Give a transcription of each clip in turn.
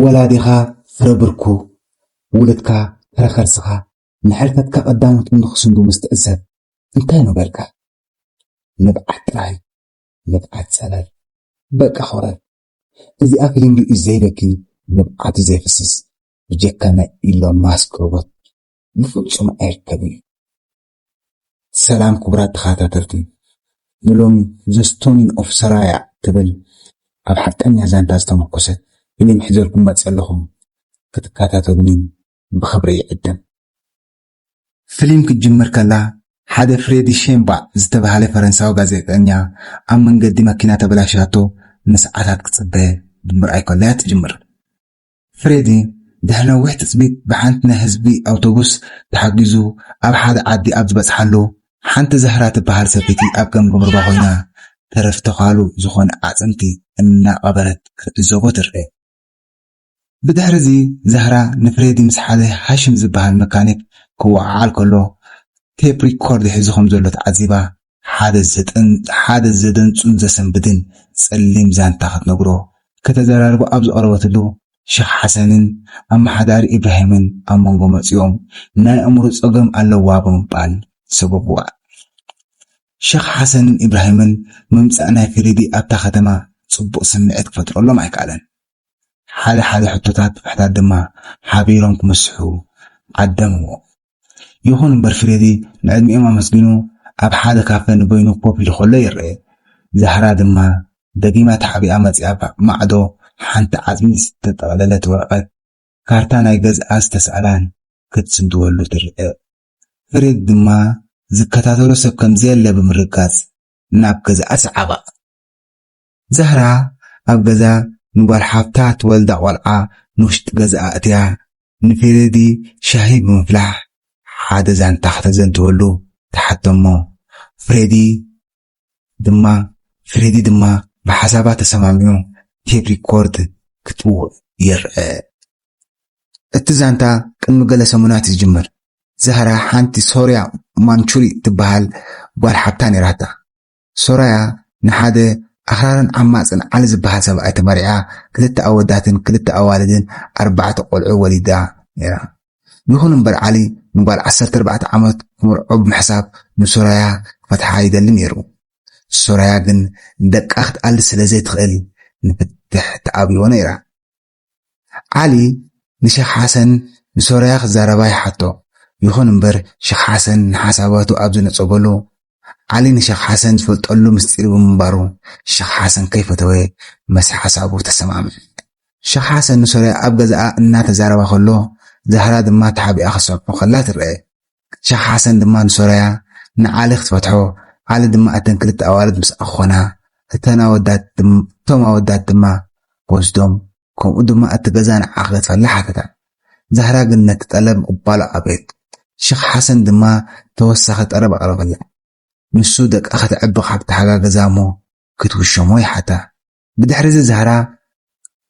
ወላዲኻ ፍረ ብርኩ፣ ውሉድካ ፍረ ከርስኻ፣ ንሕልፈትካ ቀዳሞት ንኽስንዱ ምስ ትዕዘብ እንታይ ምበልካ? ንብዓት ጥራይ፣ ንብዓት ጸለል። በቃ ኾረ። እዚኣ ፊልም ርእዩ ዘይበኪ፣ ንብዓቱ ዘይፍስስ፣ ብጀካ ናይ ኢሎን ማስክ ሮቦት ብፍጹም ኣይርከብን እዩ። ሰላም ክቡራት ተኸታተልቲ፣ ንሎሚ The Stoning of Soraya ትብል ኣብ ሓቀኛ ዛንታ ዝተመርኮሰት ፊልም ሒዘልኩም መጸ ኣለኹ። ክትከታተሉኒ ብኽብሪ ይዕድም። ፊልም ክትጅምር ከላ ሓደ ፍሬዲ ሼምባ ዝተባህለ ፈረንሳዊ ጋዜጠኛ ኣብ መንገዲ መኪና ተበላሽያቶ ንሰዓታት ክጽበ ብምርኣይ ከሎ እያ ትጅምር። ፍሬዲ ድሕሪ ነዊሕ ትጽቢት ብሓንቲ ናይ ህዝቢ ኣውቶቡስ ተሓጊዙ ኣብ ሓደ ዓዲ ኣብ ዝበጽሓሉ ሓንቲ ዛህራ ትበሃል ሰበይቲ ኣብ ገምገም ሩባ ኮይና ተረፍ ተዃሉ ዝኾነ ኣዕጽምቲ እናቐበረት ክትዕዘቦ ትርአ። ብድሕሪ እዚ ዛህራ ንፍሬዲ ምስ ሓደ ሃሽም ዝበሃል መካኒክ ክወዓዓል ከሎ ቴፕ ሪኮርድ ሒዙ ከም ዘሎ ተዓዚባ ሓደ ዘጠን-፣ ሓደ ዘደንጹን ዘሰንብድን ጸሊም ዛንታ ክትነግሮ ከተዘራርቦ ኣብ ዝቐረበትሉ ሸኽ ሓሰንን ኣመሓዳሪ ኢብራሂምን ኣብ መንጎ መጺኦም ናይ ኣእምሮ ጸገም ኣለዋ ብምባል ሰበብዋ። ሸኽ ሓሰንን ኢብራሂምን ምምጻእ ናይ ፍሬዲ ኣብታ ከተማ ጽቡቕ ስምዒት ክፈጥረሎም ኣይከኣለን። ሓደ ሓደ ሕቶታት ብምሕታት ድማ ሓቢሮም ክምስሑ ዓደምዎ። ይኹን እምበር ፍሬዲ ንዕድሚኦም ኣመስጊኑ ኣብ ሓደ ካፈ ንበይኑ ኮፍ ኢሉ ከሎ ይረአ። ዛህራ ድማ ደጊማ ተሓቢኣ መጺኣ ማዕዶ ሓንቲ ዓጽሚ ዝተጠቕለለት ወረቐት ካርታ ናይ ገዝኣ ዝተሳእላን ክትስንድወሉ ትርአ። ፍሬድ ድማ ዝከታተሎ ሰብ ከም ዘየለ ብምርጋጽ ናብ ገዝኣ ሰዓባ። ዛህራ ኣብ ገዛ ንጓል ሓፍታ ትወልዳ ቆልዓ ንውሽጢ ገዝኣ ኣእትያ ንፍሬዲ ሻሂ ብምፍላሕ ሓደ ዛንታ ከተዘንትወሉ ትሓቶ እሞ ፍሬዲ ድማ ፍሬዲ ድማ ብሓሳባ ተሰማሚዑ ቴፕ ሪኮርድ ክትውዕ ይርአ። እቲ ዛንታ ቅድሚ ገለ ሰሙናት እዩ ዝጅምር። ዛህራ ሓንቲ ሶርያ ማንቹሪ ትበሃል ጓል ሓብታ ነይራታ። ሶርያ ንሓደ ኣኽራርን ዓማጽን ዓሊ ዝበሃል ሰብኣይ ተመርዒኣ ክልተ ኣወዳትን ክልተ ኣዋልድን ኣርባዕተ ቆልዑ ወሊዳ ነይራ። ይኹን እምበር ዓሊ ንጓል ዓሰርተ ኣርባዕተ ዓመት ክምርዖ ብምሕሳብ ንሶርያ ክፈትሓ ይደሊ ነይሩ። ሶርያ ግን ንደቃ ክትኣሊ ስለ ዘይትኽእል ንፍትሕ ተኣብይዎ ነይራ። ዓሊ ንሸኽ ሓሰን ንሶርያ ክዛረባ ይሓቶ። ይኹን እምበር ሸኽ ሓሰን ንሓሳባቱ ኣብ ዝነጸገሉ ዓሊ ንሸኽ ሓሰን ዝፈልጠሉ ምስጢር ብምንባሩ ሸኽ ሓሰን ከይፈተወ መስ ሓሳቡ ተሰማምዐ። ሸኽ ሓሰን ንሶርያ ኣብ ገዛኣ እናተዛረባ ከሎ ዛህራ ድማ ተሓቢኣ ክሰምዖ ከላ ትረአ። ሸኽ ሓሰን ድማ ንሶርያ ንዓሊ ክትፈትሖ ዓሊ ድማ እተን ክልተ ኣዋልድ ምስኣ ክኾና እተን ኣወዳት ድም-፣ እቶም ኣወዳት ድማ ክወስዶም ከምኡ ድማ እቲ ገዛ ንዓ ክገድፈላ ሓተታ። ዛህራ ግን ነቲ ጠለብ ምቕባሉ ኣበየት። ሸኽ ሓሰን ድማ ተወሳኺ ጠለብ ኣቕረበላ። ንሱ ደቃ ከተዕቢ ካብ ተሓጋገዛ እሞ ክትውሸሞ ይሓታ። ብድሕሪ እዚ ዛህራ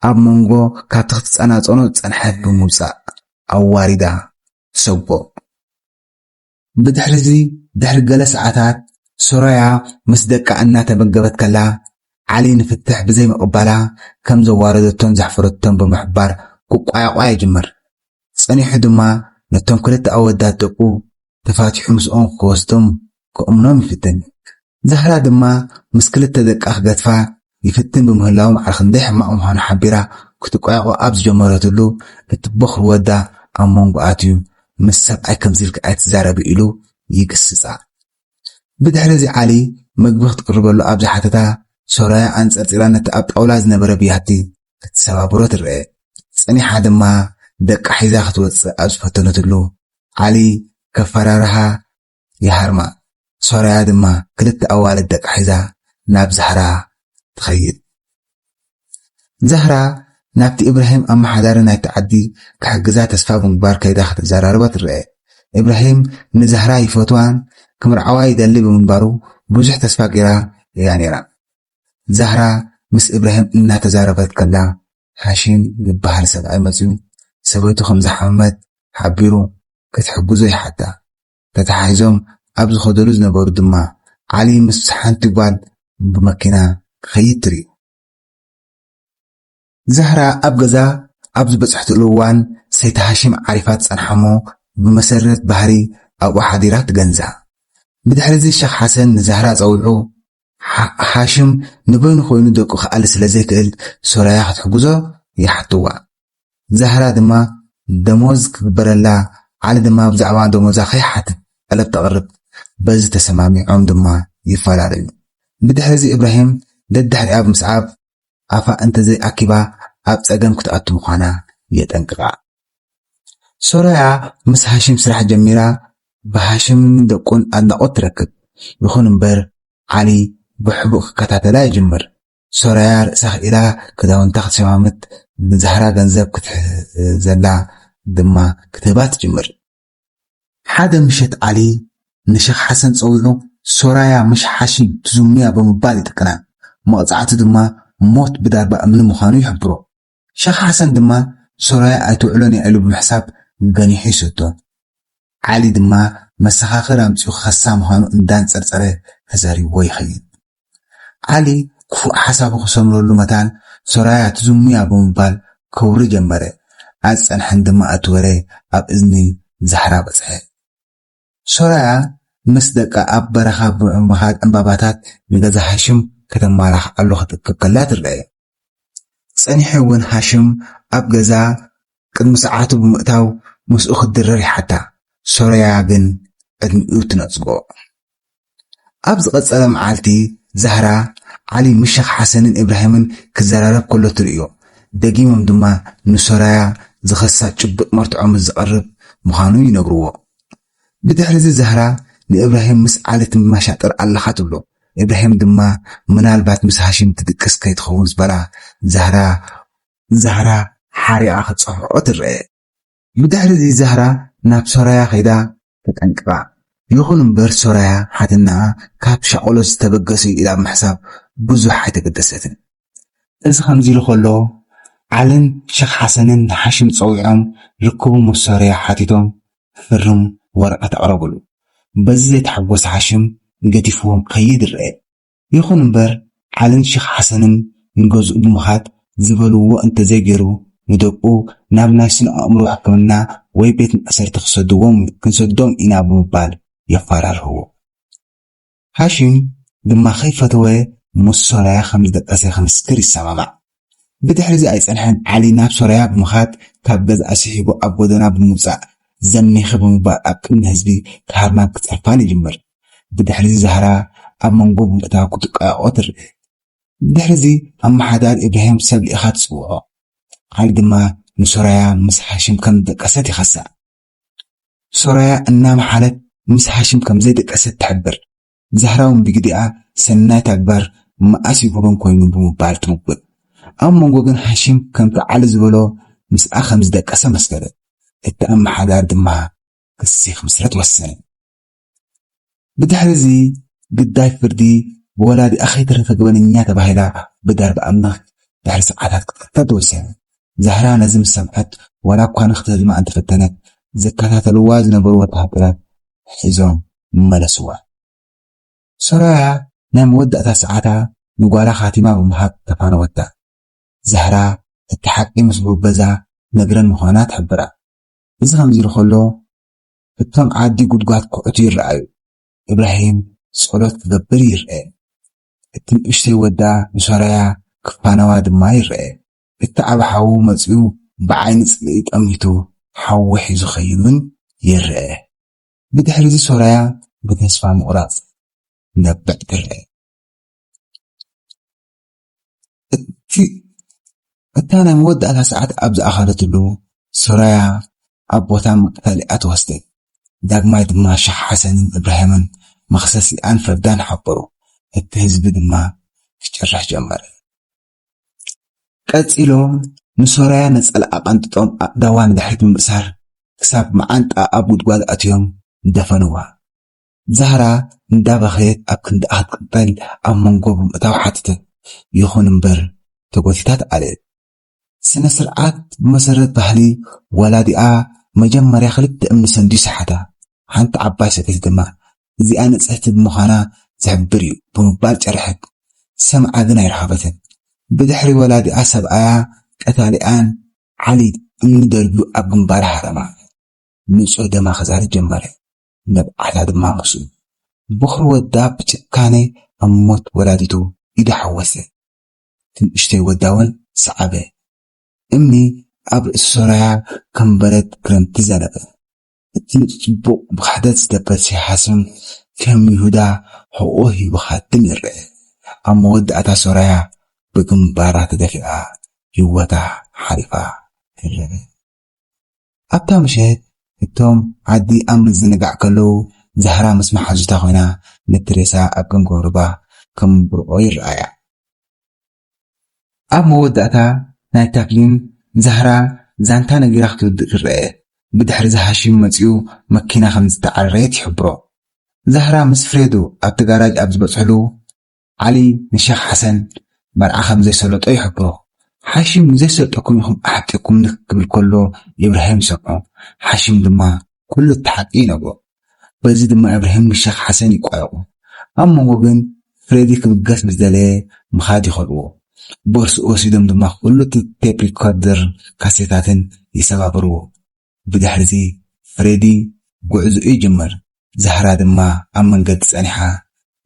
ኣብ መንጎ ካብቲ ክትጸናጸኖ ዝጸንሐት ብምውጻእ ኣዋሪዳ ትሰጎ። ብድሕሪ እዚ ድሕሪ ገለ ሰዓታት ሶራያ ምስ ደቃ እናተመገበት ከላ ዓሊ ንፍትሕ ብዘይምቕባላ ከም ዘዋረደቶን ዘሕፈረቶን ብምሕባር ክቋያቋያ ይጅምር። ጸኒሑ ድማ ነቶም ክልተ ኣወዳት ደቁ ተፋቲሑ ምስኦም ክወስዶም ክእምኖም ይፍትን። ዛህራ ድማ ምስ ክልተ ደቃ ክገድፋ ይፍትን ብምህላዉ ማዕረ ክንደይ ሕማቕ ምዃኑ ሓቢራ ክትቋያቖ ኣብ ዝጀመረትሉ እቲ ቦኽሪ ወዳ ኣብ መንጎ ኣትዩ ምስ ሰብኣይ ከምዚ ኢልኪ ኣይትዛረቢ ኢሉ ይግስጻ። ብድሕሪ እዚ ዓሊ መግቢ ክትቅርበሉ ኣብ ዝሓተታ ሶራያ ኣንጸርጺራ ነቲ ኣብ ጣውላ ዝነበረ ብያቲ ክትሰባብሮ ትረአ። ጸኒሓ ድማ ደቃ ሒዛ ክትወጽእ ኣብ ዝፈተነትሉ ዓሊ ከፈራርሃ ይሃርማ። ሶራያ ድማ ክልተ ኣዋልድ ደቃ ሒዛ ናብ ዛህራ ትኸይድ። ዛህራ ናብቲ ኢብራሂም ኣመሓዳሪ ናይቲ ዓዲ ክሕግዛ ተስፋ ብምግባር ከይዳ ክትዘራረባ ትረአ። ኢብራሂም ንዛህራ ይፈትዋን ክምርዓዋ ይደሊ ብምንባሩ ብዙሕ ተስፋ ገይራ እያ ነይራ። ዛህራ ምስ ኢብራሂም እናተዛረበት ከላ ሃሺም ዝበሃል ሰብኣይ መፅዩ ሰበይቱ ከም ዝሓመመት ሓቢሩ ክትሕግዞ ይሓታ። ተተሓሒዞም ኣብ ዝኸደሉ ዝነበሩ ድማ ዓሊ ምስ ሓንቲ ጓል ብመኪና ክኸይድ ትርእዩ። ዛህራ ኣብ ገዛ ኣብ ዝበጽሕትሉ እዋን ሰይቲ ሃሽም ዓሪፋ ትጸንሓ እሞ ብመሰረት ባህሪ ኣብኡ ሓዲራ ትገንዛ። ብድሕሪ እዚ ሸኽ ሓሰን ንዛህራ ጸዊዑ፣ ሓ-፣ ሃሽም ንበይኑ ኮይኑ ደቁ ክኣሊ ስለ ዘይክእል ሶራያ ክትሕግዞ ይሓትዋ። ዛህራ ድማ ደሞዝ ክግበረላ፣ ዓሊ ድማ ብዛዕባ ደሞዛ ከይሓትት ጠለብ ተቕርብ። በዚ ተሰማሚዖም ድማ ይፈላለዩ። ብድሕሪ እዚ እብራሂም ደድሕሪኣ ብምስዓብ ኣፋ እንተዘይኣኪባ ኣብ ጸገም ክትኣቱ ምዃና የጠንቅቓ። ሶራያ ምስ ሃሽም ስራሕ ጀሚራ ብሃሽምን ደቁን ኣድናቖት ትረክብ። ይኹን እምበር ዓሊ ብሕቡእ ክከታተላ ይጅምር። ሶራያ ርእሳ ክኢላ ክዳውንታ ክትሸማምት ንዛህራ ገንዘብ ክትሕዘላ ድማ ክትህባ ትጅምር። ሓደ ምሸት ዓሊ ንሸኽ ሓሰን ጸዊዑ ሶራያ ምሽ ሓሽም ትዝሙያ ብምባል ይጥቅና። መቕጻዕቱ ድማ ሞት ብዳርባ እምኒ ምዃኑ ይሕብሮ። ሸኽ ሓሰን ድማ ሶራያ ኣይትውዕሎን እያ ኢሉ ብምሕሳብ ገኒሑ ይሰዶ። ዓሊ ድማ መሰኻኽር ኣምጺኡ ክኸሳ ምዃኑ እንዳንጸርጸረ ተዛሪብዎ ይኸይድ። ዓሊ ክፉእ ሓሳቡ ክሰምረሉ መታን ሶራያ ትዝሙያ ብምባል ከውሪ ጀመረ። ኣጸንሐን ድማ እቲ ወረ ኣብ እዝኒ ዛህራ በጽሐ። ሶራያ ምስ ደቃ ኣብ በረኻ ብምኻድ ዕምባባታት ንገዛ ሃሽም ከተማላኽዓሉ ክትእክብ ከላ ትረአ። ጸኒሑ እውን ሃሽም ኣብ ገዛ ቅድሚ ሰዓቱ ብምእታው ምስኡ ክትድረር ይሓታ። ሶራያ ግን ዕድሚኡ ትነጽጎ። ኣብ ዝቐጸለ መዓልቲ ዛህራ ዓሊ ምስ ሸኽ ሓሰንን ኢብራሂምን ክዘራረብ ከሎ ትርእዮ። ደጊሞም ድማ ንሶራያ ዝኸሳ ጭቡጥ መርትዖ ምስ ዝቐርብ ምዃኑ ይነግርዎ። ብድሕሪ እዚ ዛህራ ንኢብራሂም ምስ ዓሊ ትመሻጠር ኣለኻ ትብሎ። ኢብራሂም ድማ ምናልባት ምስ ሃሽም ትድቅስ ከይትኸውን ዝበላ ዛህራ ዛህራ ሓሪቓ ክትጸፍዖ ትረአ። ብድሕሪ እዚ ዛህራ ናብ ሶራያ ከይዳ ተጠንቅቓ። ይኹን እምበር ሶራያ ሓትናኣ ካብ ሻቕሎት ዝተበገሰ እዩ ኢላ ብምሕሳብ ብዙሕ ኣይተገደሰትን። እዚ ከምዚ ኢሉ ከሎ ዓልን ሸኽ ሓሰንን ንሓሽም ጸዊዖም ርክቡ ምስ ሶራያ ሓቲቶም ክፍርም ወረቐት ኣቕረብሉ። በዚ ዘይተሓጎሰ ሓሽም ገዲፍዎም ክኸይድ ይረአ። ይኹን እምበር ዓልን ሸኽ ሓሰንን ንገዝኡ ብምኻድ ዝበልዎ እንተዘይገይሩ ንደቁ ናብ ናይ ስነ ኣእምሮ ሕክምና ወይ ቤት ማእሰርቲ ክሰድዎም ክንሰዶም ኢና ብምባል የፈራርህዎ። ሃሽም ድማ ከይፈተወ ምስ ሶራያ ከም ዝደቀሰ ክምስክር ይሰማማዕ። ብድሕሪ እዚ ኣይጸንሐን ዓሊ ናብ ሶራያ ብምኻድ ካብ ገዝኣ ስሒቡ ኣብ ጎደና ብምውጻእ ዘሚኺ ብምባል ኣብ ቅድሚ ህዝቢ ክሃርማን ክጸርፋን ይጅምር። ብድሕሪ እዚ ዛህራ ኣብ መንጎ ብምእታው ክትቃየቖ ትርእ። ብድሕሪ እዚ ኣመሓዳሪ ኢብራሂም ሰብ ልኢኻ ትጽውዖ። ዓሊ ድማ ንሶራያ ምስ ሃሽም ከም ዝደቀሰት ይኸሳ። ሶራያ እናመሓለት ምስ ሃሽም ከም ዘይደቀሰት ትሕብር። ዛህራ እውን ብግዲኣ ሰናይ ተግባር መኣስ ይጎበን ኮይኑ ብምባል ትምጉት። ኣብ መንጎ ግን ሃሽም ከምቲ ዓሊ ዝበሎ ምስኣ ከም ዝደቀሰ መስከረ። እቲ ኣመሓዳሪ ድማ ክሲ ክምስረት ወሰነ። ብድሕሪ እዚ ግዳይ ፍርዲ ብወላዲኣ ከይተረፈ ገበነኛ ተባሂላ ብዳርባ እምኒ ድሕሪ ሰዓታት ክትቅተል ተወሰነ። ዛህራ ነዚ ምስ ሰምዐት ዋላ እኳ ንክትህድማ እንተፈተነት ዝከታተልዋ ዝነበሩ ወተሃደራት ሒዞም መለስዋ። ሶራያ ናይ መወዳእታ ሰዓታ ንጓላ ካቲማ ብምሃብ ተፋነወታ። ዛህራ እቲ ሓቂ ምስ ብበዛ ነግረን ምዃና ትሕብራ። እዚ ከምዚ ኢሉ ከሎ እቶም ዓዲ ጉድጓድ ክኹዕቱ ይረኣዩ። ኢብራሂም ጸሎት ክገብር ይርአ። እቲ ንእሽተይ ወዳ ንሶራያ ክፋነዋ ድማ ይርአ። እቲ ዓቢ ሓዉ መጺኡ ብዓይኒ ጽልኢ ጠሚቱ ሓዊ ሒዙ ኸይድ እውን ይርአ። ብድሕሪ እዚ ሶራያ ብተስፋ ምቑራጽ ነብዕ ትርአ። እቲ እታ ናይ መወዳእታ ሰዓት ኣብ ዝኣኸለትሉ ሶራያ ኣብ ቦታ መቃተሊኣ ተወስደት። ዳግማይ ድማ ሸኽ ሓሰንን እብራሂምን መኽሰሲኣን ፍርዳን ሓበሩ። እቲ ህዝቢ ድማ ክጭርሕ ጀመረ። ቀጺሎም ንሶራያ ነጸላኣ ቀንጥጦም ኣእዳዋ ንድሕሪት ብምእሳር ክሳብ መዓንጣ ኣብ ጉድጓድ ኣትዮም ደፈንዋ። ዛህራ እንዳበኸየት ኣብ ክንዳኣ ክትቅበል ኣብ መንጎ ብምእታው ሓተተት። ይኹን እምበር ተጎቲታ ተኣልየት። ስነ ስርዓት ብመሰረት ባህሊ ወላዲኣ መጀመርያ ክልተ እምኒ ሰንድዩ ሰሓታ። ሓንቲ ዓባይ ሰበይቲ ድማ እዚኣ ንጽህቲ ብምዃና ዝሕብር እዩ ብምባል ጨርሐት። ሰምዓ ግን ኣይረኸበትን። ብድሕሪ ወላዲኣ ሰብኣያ ቀታሊኣን ዓሊ እምኒ ደርብዩ ኣብ ግንባራ ሃረማ። ንጹህ ደማ ክዛሪ ጀመረ። ነብዓታ ድማ ምስኡ። በኹሪ ወዳ ብጭካኔ ኣብ ሞት ወላዲቱ ኢዱ ሓወሰ። እቲ ንእሽተይ ወዳ እውን ሰዓበ። እምኒ ኣብ ርእሲ ሶራያ ከም በረድ ክረምቲ ዘነበ። እቲ ንጹህ ጽቡቕ ብኽሕደት ዝደበሰ ሓሰም ከም ይሁዳ ሕቖ ሂቡ ክሃድም ይረአ። ኣብ መወዳእታ ሶራያ ብግንባራ ተደፊኣ ህይወታ ሓሊፋ ተረፈ። ኣብታ ምሸት እቶም ዓዲ ኣብ ምዝንጋዕ ከለዉ ዛህራ ምስ መሓዙታ ኮይና ነቲ ሬሳ ኣብ ገምገም ሩባ ከም ብርኦ ይረኣያ። ኣብ መወዳእታ ናይታ ፊልም ዛህራ ዛንታ ነጊራ ክትውድእ ትረአ። ብድሕሪ እዚ ሃሺም መጺኡ መኪና ከም ዝተዓረረየት ይሕብሮ። ዛህራ ምስ ፍሬዱ ኣብቲ ጋራጅ ኣብ ዝበጽሕሉ ዓሊ ንሸኽ ሓሰን መርዓ ከም ዘይሰለጦ ይሕብሮ። ሓሺም ዘይሰልጠኩም ኢኹም ኣሕጢእኩምኒ ክብል ከሎ ኢብራሂም ይሰምዖ። ሓሺም ድማ ኩሉ እቲ ሓቂ ይነግሮ። በዚ ድማ ኢብራሂም ንሸኽ ሓሰን ይቋየቑ። ኣብ መንጎ ግን ፍሬዲ ክብገስ ምስ ደለየ ምኻድ ይኸልእዎ። ቦርሱ ወሲዶም ድማ ኩሉ እቲ ቴፕ ሪኮርደር ካሴታትን ይሰባብርዎ። ብድሕሪዚ ፍሬዲ ጉዕዞኡ ይጅምር። ዛህራ ድማ ኣብ መንገዲ ጸኒሓ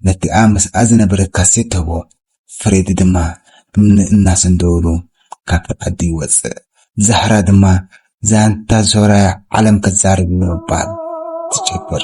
ነቲኣ ምስኣ ዝነበረት ካሴት ትህቦ። ፍሬዲ ድማ እምኒ እናሰንደወሉ ካብቲ ዓዲ ይወጽእ። ዛህራ ድማ ዛንታ ሶራያ ዓለም ክትዛረብ ብምባል ትጭብር።